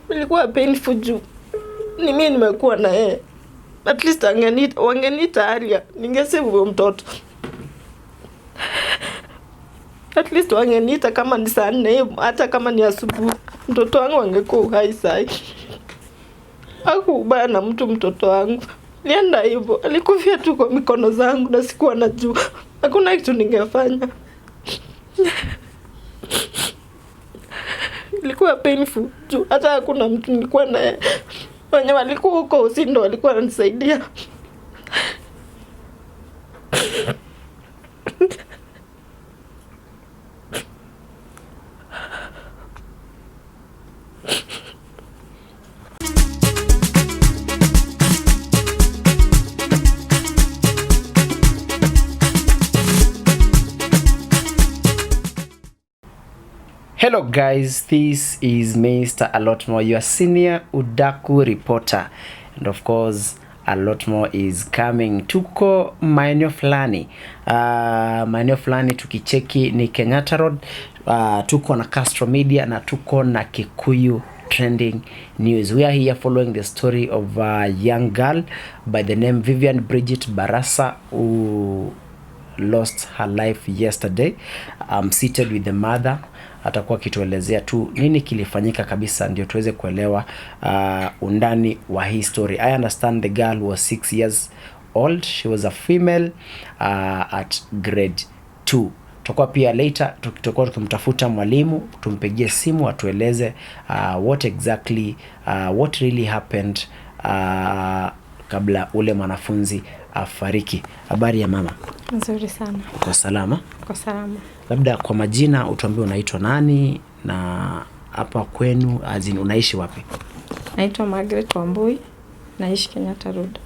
Ilikuwa painful juu ni mimi nimekuwa na yeye. At least angeniita, wangeniita earlier, ningesave huyo mtoto. At least wangeniita kama ni saa 4, hata kama ni asubuhi, mtoto wangu angekuwa uhai sahi. Hakubaya na mtu mtoto wangu. Nienda hivyo, alikufia tu kwa mikono zangu na sikuwa najua. Hakuna kitu ningefanya. Ilikuwa painful juu hata hakuna mtu nilikuwa naye. Wenye walikuwa huko usindo walikuwa wananisaidia. Hello guys, this is Mr. Alotmore, your senior Udaku reporter. And of course, a lot more is coming. Tuko maeneo fulani. Maeneo fulani tukicheki ni Kenyatta Road. Tuko na Castro Media na tuko na Kikuyu Trending News. We are here following the story of a young girl by the name Vivian Bridget Barasa, who lost her life yesterday. I'm seated with the mother. Atakuwa akituelezea tu nini kilifanyika kabisa ndio tuweze kuelewa undani wa hii story. I understand the girl was 6 years old. She was a female at grade 2. Tutakuwa pia later tutakuwa tukimtafuta mwalimu tumpigie simu atueleze what exactly what really happened kabla ule mwanafunzi afariki. Habari ya mama? Nzuri sana. Uko salama? Uko salama. Labda kwa majina utuambie unaitwa nani na hapa kwenu as in unaishi wapi? Naitwa Margaret Wambui, naishi Kenyatta Road.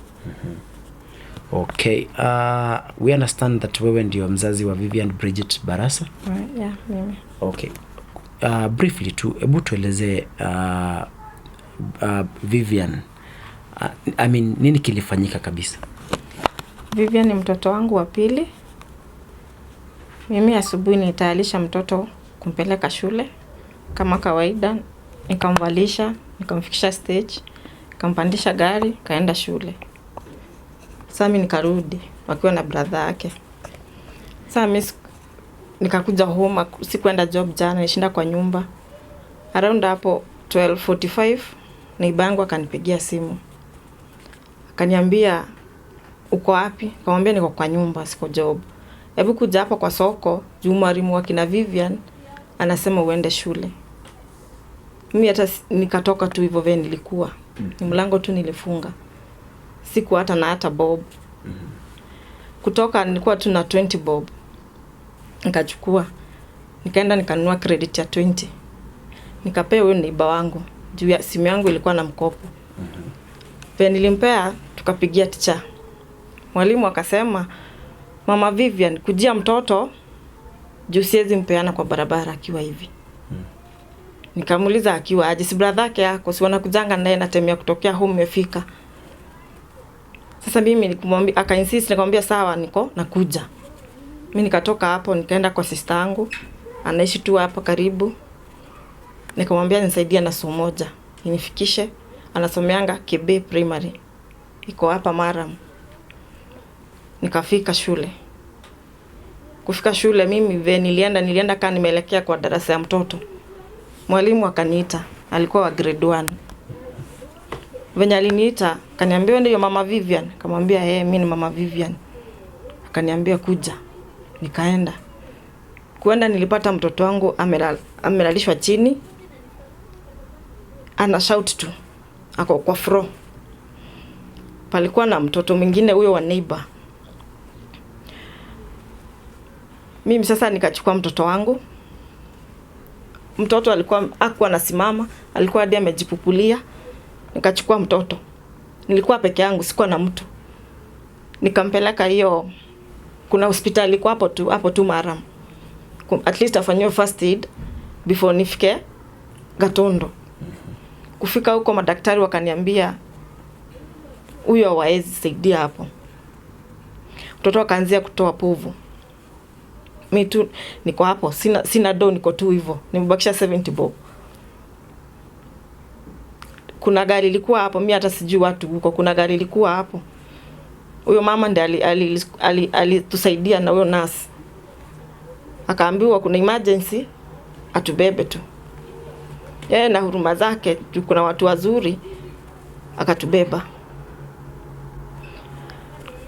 Okay, we understand that wewe ndio mzazi wa Vivian Bridget Barasa. Yeah, mimi. Okay. Briefly tu, hebu tueleze Vivian. I mean, nini kilifanyika kabisa? Vivian ni mtoto wangu wa pili. Mimi asubuhi nilitayarisha mtoto kumpeleka shule kama kawaida, nikamvalisha, nikamfikisha stage, nikampandisha gari, kaenda shule. Sasa mimi nikarudi wakiwa na brother yake. Sasa mimi nikakuja home, sikuenda job jana, nilishinda kwa nyumba. Around hapo 12:45 neighbor yangu akanipigia simu. Akaniambia uko wapi? Nikamwambia niko kwa nyumba, siko job. Hebu kuja hapa kwa soko, juu mwalimu wa kina Vivian anasema uende shule. Mimi hata nikatoka tu hivyo vile nilikuwa. Ni mlango tu nilifunga. Siku hata na hata bob. Kutoka nilikuwa tu na 20 bob. Nikachukua. Nikaenda nikanunua credit ya 20. Nikapea huyo neighbor wangu. Juu ya simu yangu ilikuwa na mkopo. Vile nilimpea tukapigia teacher. Mwalimu akasema Mama Vivian kujia mtoto juu siwezi mpeana kwa barabara akiwa hivi. Nikamuuliza akiwa aje, si brother yake yako, si wanakujanga naye na time ya kutokea home imefika. Sasa mimi nikamwambia, aka insist, nikamwambia sawa niko nakuja. Mimi nikatoka hapo nikaenda kwa sister yangu, anaishi tu hapo karibu. Nikamwambia nisaidie na somo moja, inifikishe. Anasomeanga Kebe Primary. Iko hapa Maram. Nikafika shule. Kufika shule mimi vile nilienda kaa nimeelekea kwa darasa ya mtoto. Mwalimu akaniita, alikuwa wa grade 1. Venye aliniita, akaniambia wewe ndio Mama Vivian? Nikamwambia mimi ni Mama Vivian. Akaniambia kuja. Nikaenda. Kuenda nilipata mtoto wangu amelalishwa chini. Ana shout tu. Ako kwa floor. Palikuwa na mtoto mwingine huyo wa neighbor. Mimi sasa nikachukua mtoto wangu. Mtoto alikuwa hakuwa anasimama, alikuwa hadi amejipupulia. Nikachukua mtoto. Nilikuwa peke yangu, sikuwa na mtu. Nikampeleka hiyo, kuna hospitali kwa hapo tu Maram. At least afanyiwe first aid before nifike Gatondo. Kufika huko madaktari wakaniambia huyo hawaezi saidia hapo. Mtoto akaanzia kutoa povu. Mimi tu niko hapo, sina do, niko tu hivyo. Nimebakisha 70 bob. Kuna gari ilikuwa hapo, mi hata sijui watu huko, kuna gari ilikuwa hapo. Huyo mama ndiye alitusaidia na huyo nurse. Akaambiwa kuna emergency atubebe tu. Yeye na huruma zake, juu kuna watu wazuri, akatubeba.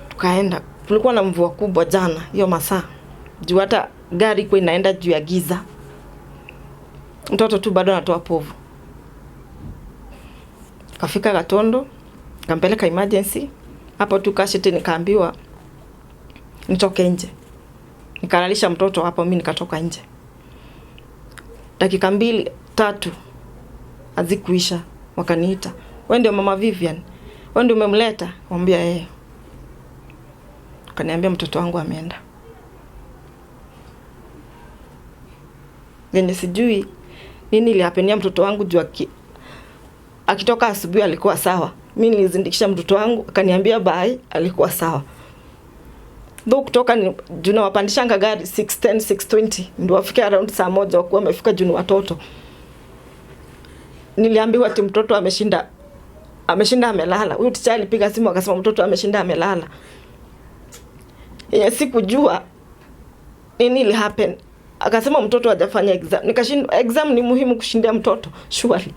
Tukaenda. Kulikuwa na mvua kubwa jana hiyo masaa. Juu hata gari ikuwa inaenda juu ya giza. Mtoto tu bado anatoa povu. Kafika Gatondo, kampeleka emergency. Hapo tu casualty nikaambiwa nitoke nje. Nikalalisha mtoto hapo, mimi nikatoka nje. Dakika 2-3 hazikuisha, wakaniita. Wewe ndio mama Vivian? Wewe ndio umemleta? Nikamwambia yeye. Akaniambia mtoto wangu ameenda. Yenye sijui nini ilihapenia mtoto wangu juu akitoka asubuhi alikuwa sawa. Mimi nilizindikisha mtoto wangu akaniambia bye, alikuwa sawa. Though kutoka ni, juu nawapandishanga gari 6:10, 6:20 ndio wafike around saa 1 wakuwa wamefika juu ni watoto. Niliambiwa ati mtoto ameshinda amelala. Huyu teacher alipiga simu akasema mtoto ameshinda amelala. Yenye sikujua nini ili happen. Akasema mtoto hajafanya exam. Nikashindwa, exam ni muhimu kushindia mtoto surely.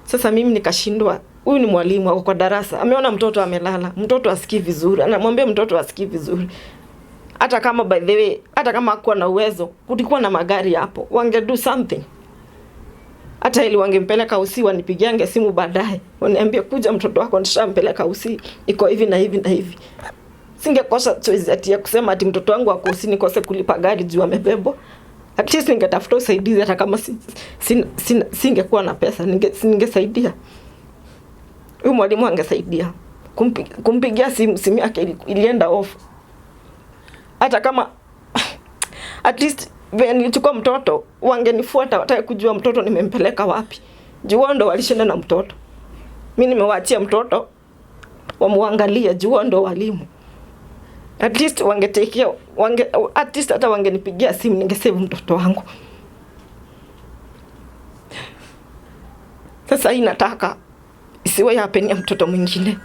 Sasa mimi nikashindwa, huyu ni mwalimu ako kwa darasa, ameona mtoto amelala, mtoto asikii vizuri, anamwambia mtoto asikii vizuri. Hata kama by the way, hata kama hakuwa na uwezo, kulikuwa na magari hapo, wange do something. Hata ili wangempeleka usi, wanipigiange simu baadaye, waniambie kuja mtoto wako nishampeleka usi, iko hivi na hivi na hivi. Singekosa choice ati ya kusema ati mtoto wangu ako usi nikose kulipa gari juu amebebwa. At least ningetafuta usaidizi hata kama singekuwa na pesa, ningesaidia. Huyu mwalimu angesaidia. Kumpigia simu, simu yake ilienda off. Hata kama at least when nilichukua mtoto wangenifuata watake kujua mtoto nimempeleka wapi. Juu wao ndo walishinda na mtoto. Mimi nimewaachia mtoto wamuangalie juu wao ndo walimu. At least wangetekea, wange, at least hata wangenipigia simu ningesave mtoto wangu. Sasa hii nataka isiwe happen ya mtoto mwingine.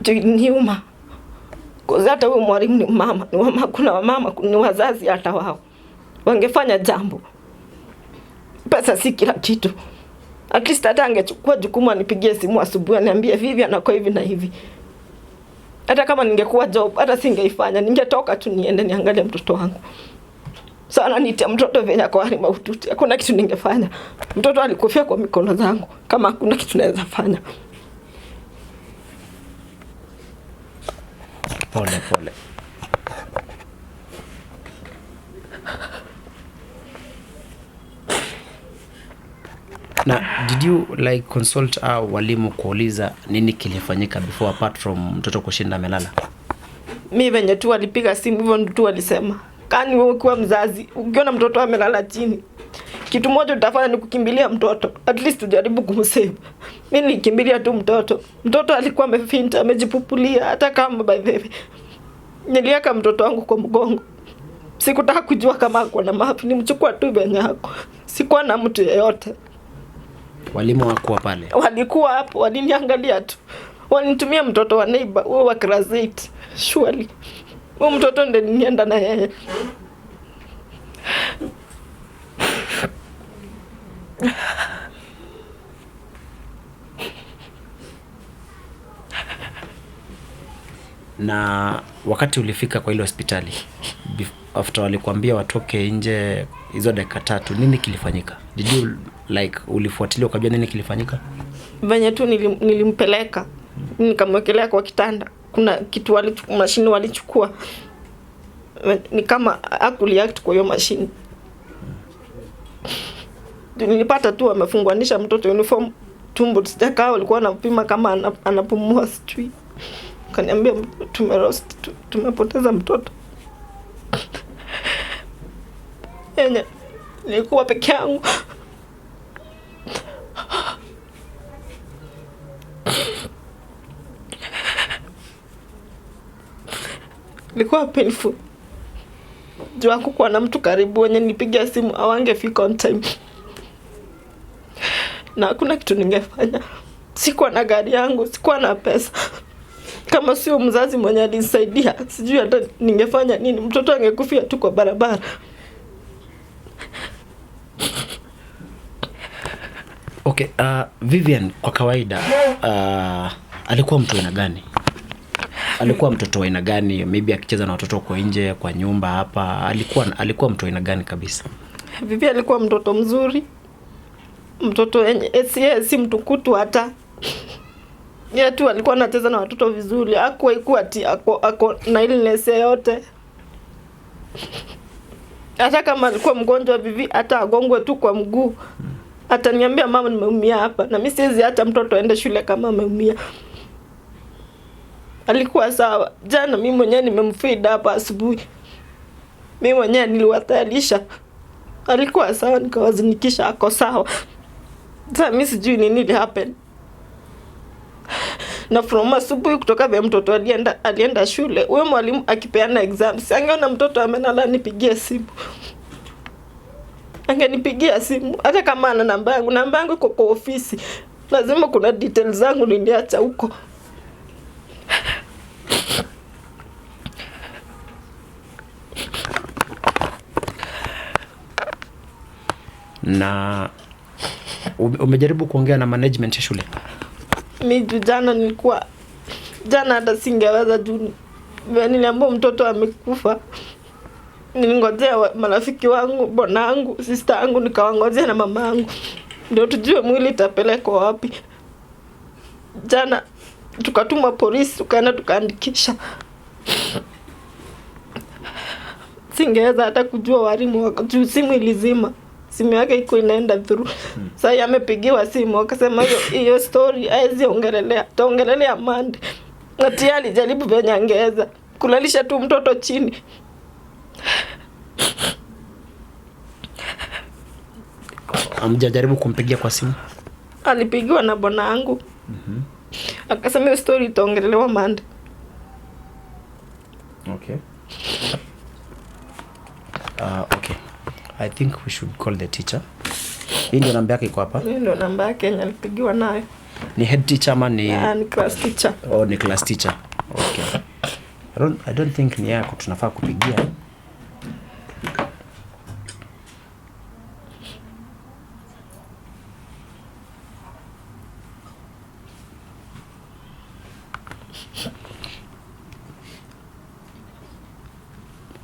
Juu niuma. Kwa hata huyu mwalimu ni mama, ni mama, kuna wamama, ni wazazi hata wao. Wangefanya jambo. Pesa si kila kitu. At least hata angechukua jukumu anipigie simu asubuhi aniambie Vivian anako hivi na hivi. Hata kama ningekuwa job, hata singeifanya, ningetoka tu niende niangalie mtoto wangu. Sana nitia mtoto venye ako hali mahututi, hakuna kitu ningefanya. Mtoto alikufia kwa mikono zangu, kama hakuna kitu naweza fanya. Pole pole. Na did you consult au walimu kuuliza nini kilifanyika before apart from mtoto kushinda amelala? Mi venye tu walipiga simu hivyo ndio tu walisema. Kani wewe ukiwa mzazi, ukiona mtoto amelala chini, kitu moja utafanya ni kukimbilia mtoto. At least ujaribu kumsave. Mimi nilikimbilia tu mtoto. Mtoto alikuwa amefinta, amejipupulia hata kama by the way. Niliweka mtoto wangu kwa mgongo. Sikutaka kujua kama ako na mapi, nilimchukua tu venye ako. Sikuwa na mtu yeyote. Walimu hawakuwa pale? Walikuwa hapo, waliniangalia tu. Walinitumia mtoto wa neighbor, huyo wa class 8. Surely. Huyo mtoto ndiye nilienda na yeye. Na wakati ulifika kwa ile hospitali, after walikuambia watoke nje hizo dakika 3, nini kilifanyika? Did you ulifuatilia ukajua nini kilifanyika? Venye tu nilimpeleka, nikamwekelea kwa kitanda. Kuna kitu mashine walichukua. Ni kama hakureact kwa hiyo mashine. Nilipata tu wamefunganisha mtoto uniform tumbo, sijakaa walikuwa wanapima kama anapumua sijui. Kaniambia tumepoteza mtoto. Yenye nilikuwa peke yangu. Ilikuwa painful. Juu hakukuwa na mtu karibu, wenye nilipigia simu hawangefika on time. Na hakuna kitu ningefanya. Sikuwa na gari yangu, sikuwa na pesa. Kama sio mzazi mwenye alinisaidia, sijui hata ningefanya nini. Mtoto angekufia tu kwa barabara. Okay, Vivian kwa kawaida alikuwa mtu aina gani? Alikuwa mtoto wa aina gani? Maybe akicheza na watoto kwa nje, kwa nyumba hapa, alikuwa mtu wa aina gani kabisa? Vivian alikuwa mtoto mzuri. Mtoto si mtukutu hata. Yeye tu alikuwa anacheza na watoto vizuri. Hakuwahi kuwa ati ako na illness yoyote. Hata kama alikuwa mgonjwa Vivi, hata agongwe tu kwa mguu, ataniambia mama nimeumia hapa, na mimi siwezi hata mtoto aende shule kama ameumia. Alikuwa sawa. Jana mimi mwenyewe nimemfeed hapa asubuhi. Mimi mwenyewe niliwatayarisha. Alikuwa sawa, nikawazinikisha ako sawa. Sasa mimi sijui nini ili happen. Na from asubuhi kutoka vya mtoto alienda shule, huyo mwalimu akipeana exams, angeona mtoto amelala nipigie simu. Angenipigia simu hata kama ana namba yangu, namba yangu iko kwa ofisi. Lazima kuna details zangu niliacha huko. Na umejaribu kuongea na management ya shule? Mi juu jana nilikuwa, jana hata singeweza juu niliambiwa mtoto amekufa. Nilingojea marafiki wangu, bwanangu, sister yangu, nikawangojea na mama yangu ndio tujue mwili itapelekwa wapi. Jana tukatuma polisi, tukaenda tukaandikisha. Singeweza hata kujua walimu wako juu simu ilizima. Simu yake iko inaenda through. Sasa amepigiwa simu akasema hiyo story haezi ongelelea, taongelelea Monday. Na tayari alijaribu venye angeweza kulalisha tu mtoto chini. Hamjajaribu kumpigia kwa simu? Alipigiwa na bwana yangu. Akasema hiyo story itaongelelewa Monday. Okay. Okay. I think we should call the teacher. Hii ndio namba yake iko hapa. Hii ndio namba yake yenye alipigiwa nayo. Ni head teacher ama ni Ni class teacher. Oh, ni class teacher. Okay. I don't think ni yako tunafaa kupigia.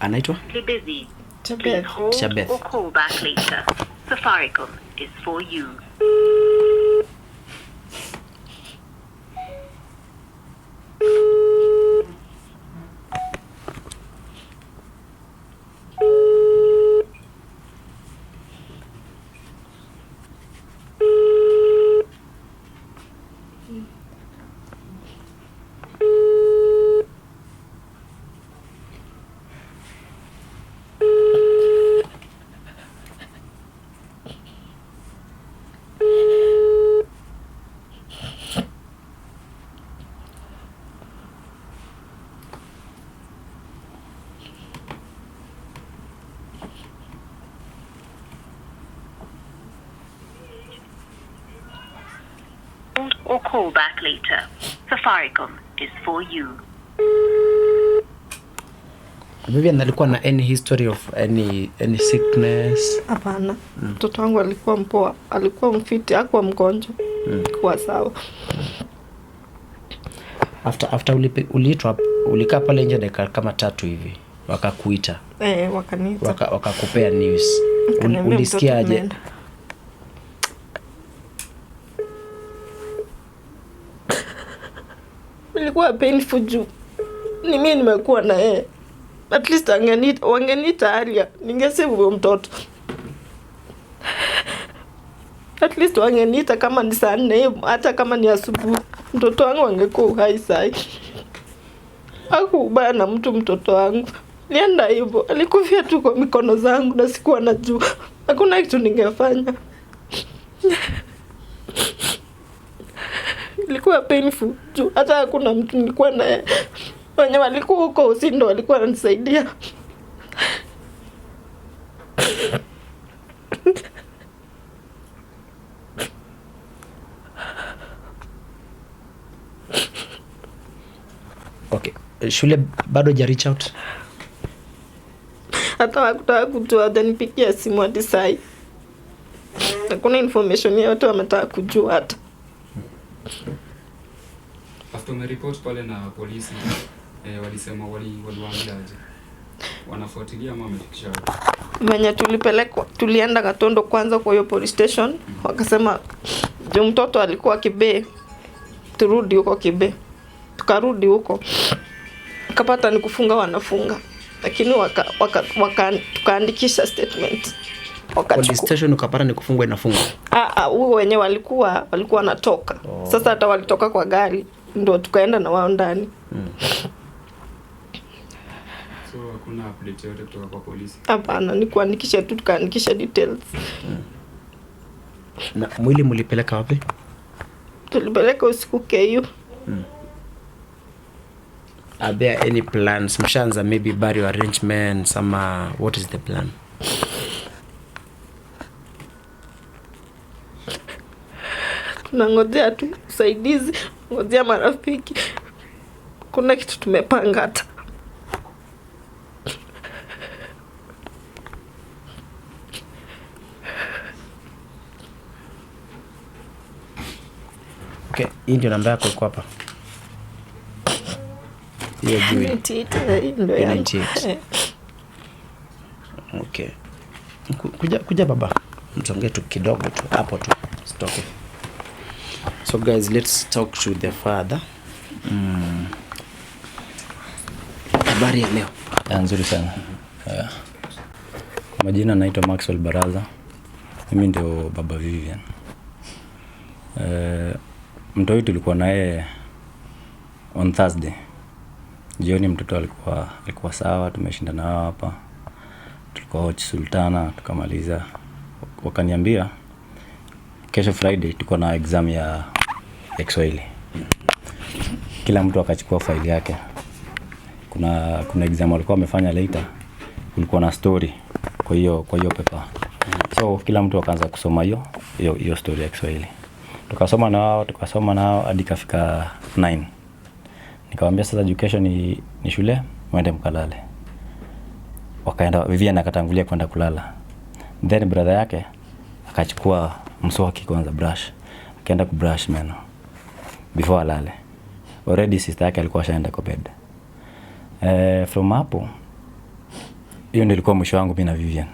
Anaitwa? Busy. Chabeth. Please hold Chabeth. or call back later. Safaricom is for you. Or call back later. Safaricom is for you. Vivian alikuwa na any history of any sickness? Hapana. Mtoto wangu alikuwa mpoa, alikuwa mfiti, hakuwa mgonjwa. Alikuwa sawa. After uliitwa, ulikaa pale nje dakika kama 3 hivi, wakakuita. Wakaniita. Wakakupea news. Wakaniambia Ulisikia mtoto aje? ameenda. Ilikuwa painful juu ni mimi nimekuwa na yeye. At least wangeniita earlier, ningesave huyo mtoto. At least wangeniita kama ni saa 4 hivi, hata kama ni asubuhi, mtoto wangu angekuwa uhai sahi. Hakubaya na mtu mtoto wangu. Lienda hivyo, alikufia tu kwa mikono zangu na sikuwa najua. Hakuna kitu ningefanya. Ilikuwa painful juu hata hakuna mtu nilikuwa naye. Wenye walikuwa huko usindo walikuwa wananisaidia. Okay, shule bado ja reach out? Hata wakutaka kujua, hawajanipigia simu hadi sai. Hakuna information yoyote wametaka kujua hata. After umeripoti pale na polisi, walisema waliwaambia aje? Wanafuatilia ama wamefikisha wapi? Venye tulipelekwa, tulienda Gatondo kwanza kwa hiyo police station, wakasema juu mtoto alikuwa Kibe, turudi huko Kibe. Tukarudi huko, kapata ni kufunga wanafunga, lakini tukaandikisha statement. Police Wakachukua. station ukapata ni kufungwa inafungwa. Huo wenye walikuwa wanatoka. Sasa hata walitoka kwa gari ndio tukaenda na wao ndani. So hakuna update yote kutoka kwa polisi? Hapana, ni kuandikisha tu, tukaandikisha details. Na mwili mlipeleka wapi? Tulipeleka usiku KU. Are there any plans? Mshaanza maybe burial arrangements ama what is the plan? Tunangojea tu usaidizi, ngojea marafiki. Kuna kitu tumepanga hata. Okay, hii ndio namba yako iko hapa. Hiyo juu. 98, hii ndio yangu. 98. Okay. Kuja baba. Mtongee tu kidogo tu hapo tu. Sitoke. So guys, let's talk to the father. Habari ya leo? Ya, nzuri sana. Yeah. Kwa majina naitwa Maxwell Baraza. Mimi ndio baba Vivian. Mtoto tulikuwa naye on Thursday. Jioni mtoto alikuwa sawa, tumeshinda nao hapa. Tulikuwa watch Sultana tukamaliza. Wakaniambia kesho Friday tuko na exam ya Kiswahili. Kila mtu akachukua faili yake. Kuna exam walikuwa wamefanya later, kulikuwa na story kwa hiyo paper. So kila mtu akaanza kusoma hiyo story ya Kiswahili. Tukasoma nao hadi ikafika 9. Nikamwambia sasa education ni shule, mwende mkalale. Wakaenda, Vivian akatangulia kwenda kulala. Then brother yake akachukua mswaki kwanza, brush. Akaenda kubrush meno before alale. Already sister yake alikuwa ashaenda kwa bed. From hapo hiyo ndio ilikuwa mwisho wangu mimi na Vivian.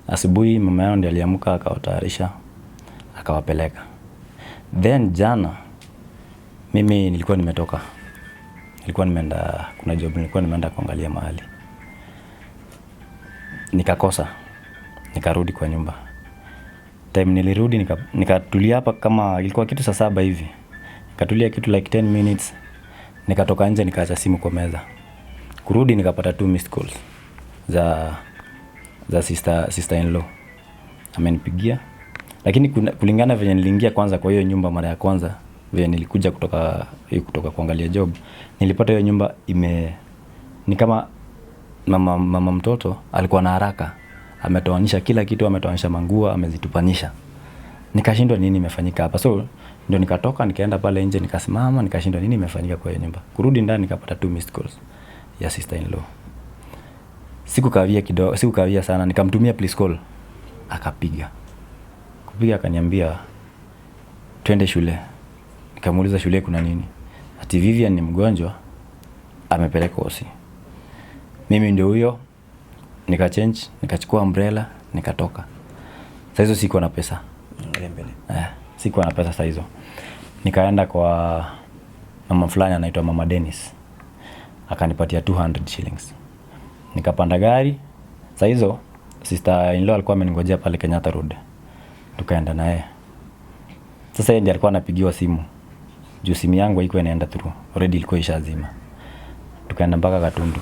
Asubuhi mama yao ndiye aliamka akawatayarisha akawapeleka. Then jana mimi nilikuwa nimetoka. Nilikuwa nimeenda, kuna job nilikuwa nimeenda kuangalia mahali. Nikakosa. Nikarudi kwa nyumba. Time nilirudi nikatulia hapa kama ilikuwa kitu saa 7 hivi. Nikatulia kitu like 10 minutes. Nikatoka nje nikaacha simu kwa meza. Kurudi nikapata 2 missed calls za sister in law. Amenipigia. Lakini kulingana venye niliingia kwanza kwa hiyo nyumba mara ya kwanza, venye nilikuja kutoka kuangalia job, nilipata hiyo nyumba ni kama mama mtoto alikuwa na haraka. Ametoanisha kila kitu, ametoanisha manguo, amezitupanisha. Nikashindwa nini imefanyika hapa. So ndio nikatoka nikaenda pale nje nikasimama, nikashindwa nini imefanyika kwa hiyo nyumba. Kurudi ndani nikapata 2 missed calls ya sister in law. Sikukawia kidogo, sikukawia sana, nikamtumia please call. Akapiga. Kupiga akaniambia twende shule. Nikamuuliza shule kuna nini? Ati Vivian ni mgonjwa, amepelekwa hosi. Mimi ndio huyo, nikachange, nikachukua umbrella, nikatoka. Saa hizo sikuwa na pesa. Angalia mbele. Sikuwa na pesa saa hizo. Nikaenda kwa mama fulani anaitwa Mama Dennis. Akanipatia 200 shillings. Nikapanda gari. Saa hizo sister in law alikuwa ameningojea pale Kenyatta Road. Tukaenda naye. Sasa yeye ndiye alikuwa anapigiwa simu. Juu simu yangu haikuwa inaenda through. Already ilikuwa ishazima. Tukaenda mpaka Gatundu.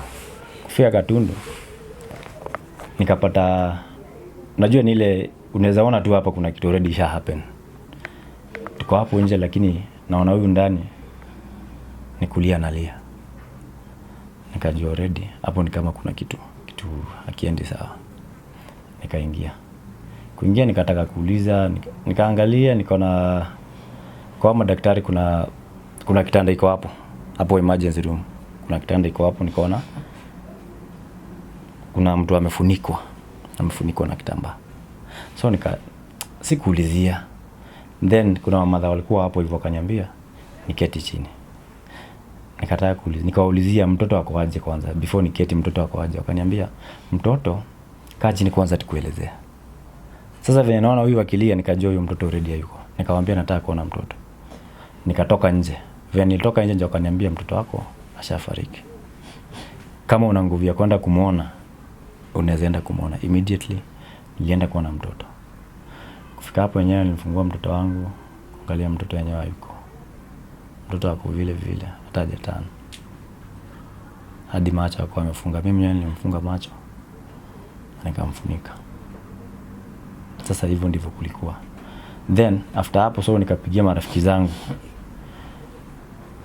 Kufika Gatundu nikapata, unajua ni ile unaweza ona tu hapa kuna kitu already isha happen. Tuko hapo nje lakini naona huyu ndani ni kulia nalia. Nikajua already hapo ni kama kuna kitu hakiendi sawa. Nikaingia. Kuingia nikataka kuuliza, nikaangalia nikaona kwa madaktari kuna kitanda iko hapo. Hapo emergency room. Kuna kitanda iko hapo, nikaona kuna mtu amefunikwa. Amefunikwa na kitambaa. So sikuulizia. Then kuna mamadha walikuwa hapo hivyo wakaniambia niketi chini. Nikataka kuuliza, nikawaulizia mtoto ako aje kwanza before niketi, mtoto ako aje? Wakaniambia mtoto kaa chini kwanza tukuelezea. Sasa venye naona huyu akilia nikajua huyu mtoto already hayuko. Nikamwambia nataka kuona mtoto. Nikatoka nje. Venye nilitoka nje ndio wakaniambia mtoto wako ashafariki. Kama una nguvu ya kwenda kumuona unaweza enda kumuona immediately. Nilienda kuona mtoto. Kufika hapo wenyewe nilimfungua mtoto wangu, kuangalia mtoto wenyewe hayuko. Mtoto ako vile vile, hata hajatana. Hadi macho alikuwa amefunga. Mimi mwenyewe nilimfunga macho nikamfunika. Sasa hivyo ndivyo kulikuwa. Then after hapo so nikapigia marafiki zangu.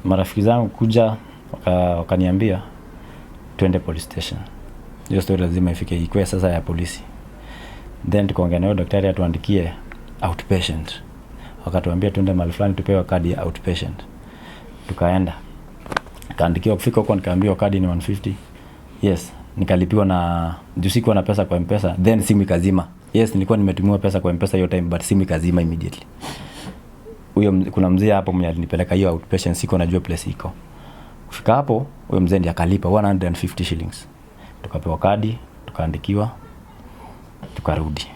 Marafiki zangu kuja wakaniambia twende police station. Hiyo story lazima ifike ikuwe sasa ya polisi. Then tukaongea nayo daktari atuandikie outpatient. Wakatuambia twende mahali fulani tupewe kadi ya outpatient. Tukaenda. Nikaandikiwa, kufika huko nikaambiwa kadi ni 150. Yes, nikalipiwa na juu sikuwa na pesa kwa M-Pesa, then simu ikazima. Yes, nilikuwa nimetumiwa pesa kwa M-Pesa hiyo time, but simu ikazima immediately. Huyo kuna mzee hapo mwenye alinipeleka hiyo outpatient, sikuwa najua place iko. Kufika hapo huyo mzee ndiye akalipa 150 shillings. Tukapewa kadi, tukaandikiwa, tukarudi.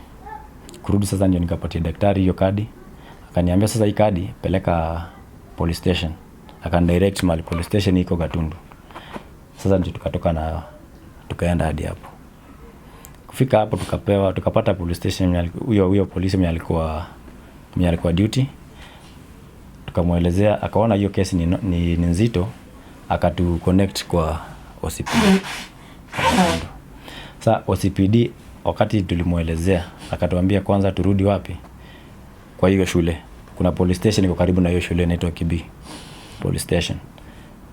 Kurudi sasa ndio nikapatia daktari hiyo kadi. Akaniambia sasa hii kadi peleka police station. Akanidirect mahali police station iko Gatundu. Sasa ndio tukatoka na tukaenda hadi hapo. Kufika hapo tukapata police station huyo polisi mwenye alikuwa duty. Tukamwelezea, akaona hiyo kesi ni nzito, akatu connect kwa OCPD. Sasa OCPD wakati tulimuelezea, akatuambia kwanza turudi wapi? Kwa hiyo shule. Kuna police station iko karibu na hiyo shule inaitwa Kibii Police Station.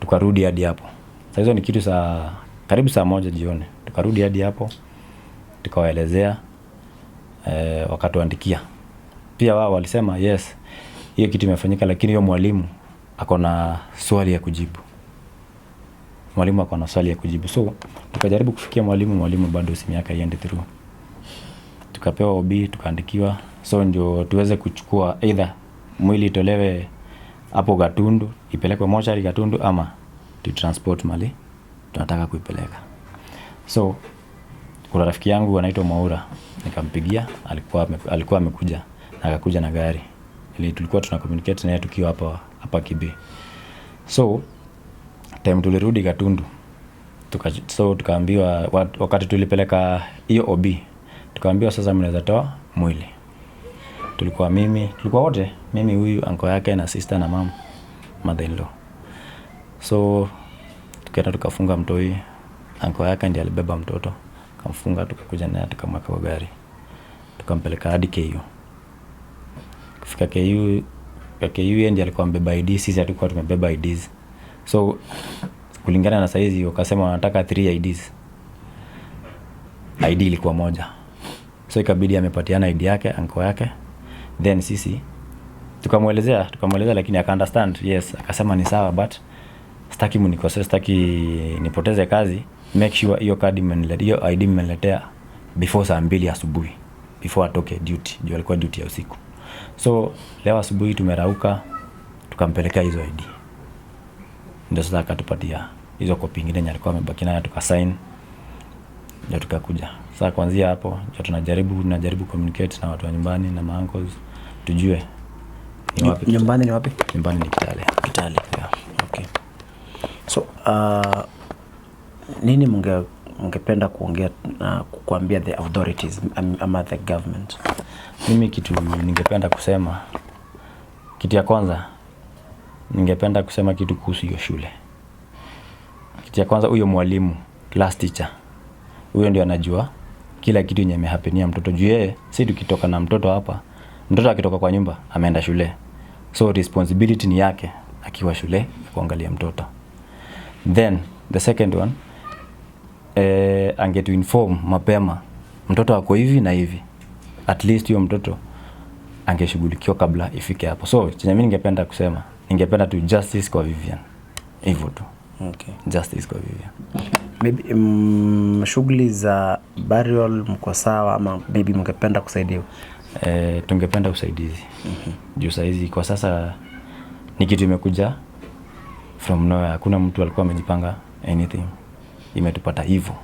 Tukarudi hadi hapo. Sasa hizo ni kitu saa karibu saa 1 jioni. Tukarudi hadi hapo. Tukawaelezea, wakatuandikia. Pia wao walisema yes, hiyo kitu imefanyika, lakini hiyo mwalimu ako na swali ya kujibu. Mwalimu ako na swali ya kujibu. So tukajaribu kufikia mwalimu, mwalimu bado simu yake haiendi through. Tukapewa OB, tukaandikiwa. So ndio tuweze kuchukua either mwili itolewe hapo Gatundu, ipelekwe mochari Gatundu, ama tu transport mali tunataka kuipeleka. So kuna rafiki yangu anaitwa Mwaura, nikampigia, alikuwa amekuja na akakuja na gari. Ili tulikuwa tuna communicate naye tukiwa hapa Kibii. So time tulirudi Gatundu, tukaambiwa wakati tulipeleka hiyo OB, tukaambiwa sasa mnaweza toa mwili. Tulikuwa mimi, tulikuwa wote, mimi huyu uncle yake na sister na mom, mother in law. So tukaenda tukafunga mtoi, uncle yake ndiye alibeba mtoto, akamfunga, tukakuja naye tukamweka kwa gari. Tukampeleka hadi KU. Kufika KU, kwa KU yeye ndiye alikuwa amebeba ID, sisi hatukuwa tumebeba IDs. So kulingana na saizi wakasema wanataka 3 IDs. ID ilikuwa moja. So ikabidi amepatiana ID yake, uncle yake. Then sisi tukamwelezea lakini aka understand. Yes, akasema ni sawa, but sitaki mnikosee, sitaki nipoteze kazi. Make sure hiyo card mmeniletea, hiyo ID mmeniletea before saa 2 asubuhi, before atoke duty, juu alikuwa duty ya usiku. So leo asubuhi tumerauka, tukampelekea hizo ID. Ndio sasa akatupatia hizo copy nyingine yenye alikuwa amebaki nayo, tukasign. Ndio tukakuja. Sasa kuanzia hapo ndio tunajaribu communicate na watu wa nyumbani na ma uncles tujue ni wapi. Nyumbani ni wapi? Nyumbani ni Kitale. Kitale. Yeah. Okay. So nini mungependa kuongea na kuambia the authorities ama the government? Mimi kitu ningependa kusema, kitu ya kwanza ningependa kusema kitu kuhusu hiyo shule. Kitu ya kwanza, huyo mwalimu, class teacher, huyo ndio anajua kila kitu yenye imehappenia mtoto. Juu yeye, si tukitoka na mtoto hapa, mtoto akitoka kwa nyumba ameenda shule, so responsibility ni yake akiwa shule kuangalia mtoto. Then the second one, angetu inform mapema Mtoto ako hivi na hivi. At least huyo mtoto angeshughulikiwa kabla ifike hapo. So chenye mimi ningependa kusema, ningependa tu justice kwa Vivian. Hivyo tu. Okay. Justice kwa Vivian. Maybe shughuli za burial mko sawa ama maybe mngependa kusaidiwa? Tungependa usaidizi. Juu saizi kwa sasa ni kitu imekuja from nowhere. Hakuna mtu alikuwa amejipanga anything. Imetupata hivyo.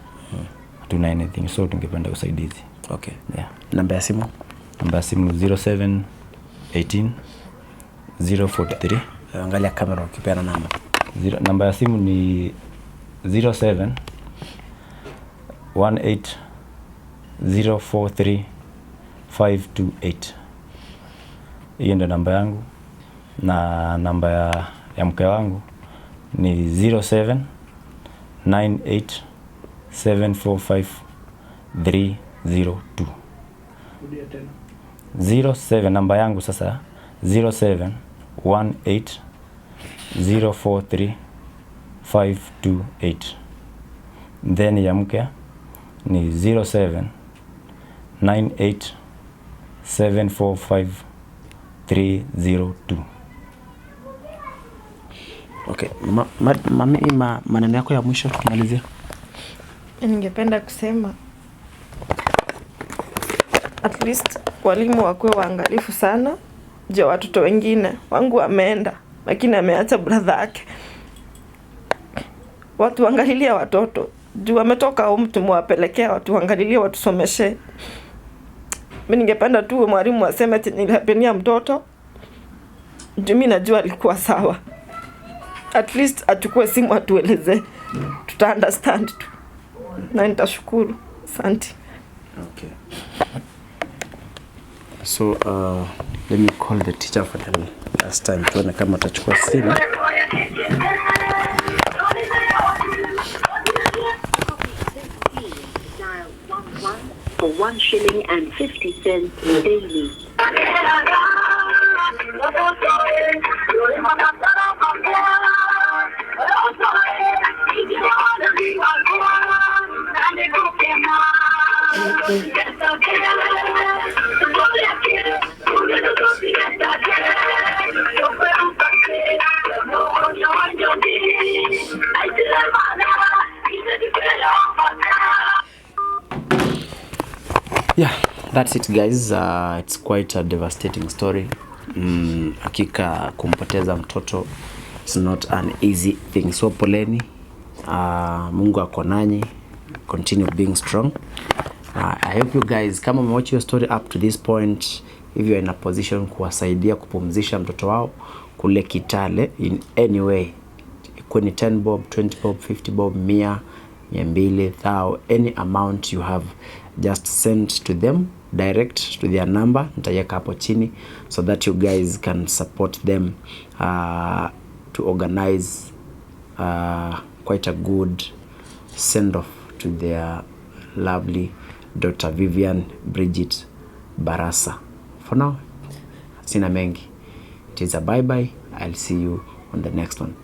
Hatuna anything, so tungependa usaidizi. Okay. Yeah. Namba ya simu? Namba ya simu 07 18 043. Angalia kamera ukipeana namba. Namba ya simu ni 07 18 043 528. Hiyo ndio namba yangu, na namba ya mke wangu ni 07 98 745 302. 07, namba yangu sasa 07 18 043 528. Then ya mke ni 07 98 745 302. Okay. Mami, maneno yako ya mwisho tukimalizia? Ningependa kusema at least walimu wakuwe waangalifu sana juu watoto wengine. Wangu ameenda lakini ameacha brother yake. Watu waangalilie watoto juu wametoka home, tumewapelekea watu waangalilie, watusomeshe. Mimi ningependa tu mwalimu aseme ati nilihapenia mtoto juu mimi najua alikuwa sawa. At least achukue simu atueleze, tuta understand tu na nitashukuru. Asante. Okay. So let me call the teacher for the last time tuone kama atachukua simu. Dial 11 for 1 shilling and 50 cents daily. Yeah, that's it guys. It's quite a devastating story. Hakika kumpoteza mtoto it's not an easy thing. So poleni. Mungu ako nanyi. Continue being strong. I hope you guys, kama umewatch your story up to this point, if you are in a position kuwasaidia kupumzisha mtoto wao kule Kitale in any way, ikuwe ni 10 bob, 20 bob, 50 bob, 100, 200, 1000, any amount you have, just send to them direct to their number. Nitaiweka hapo chini so that you guys can support them to organize quite a good send off to their lovely daughter Vivian Bridget Barasa. For now, sina mengi. It is a bye bye. I'll see you on the next one.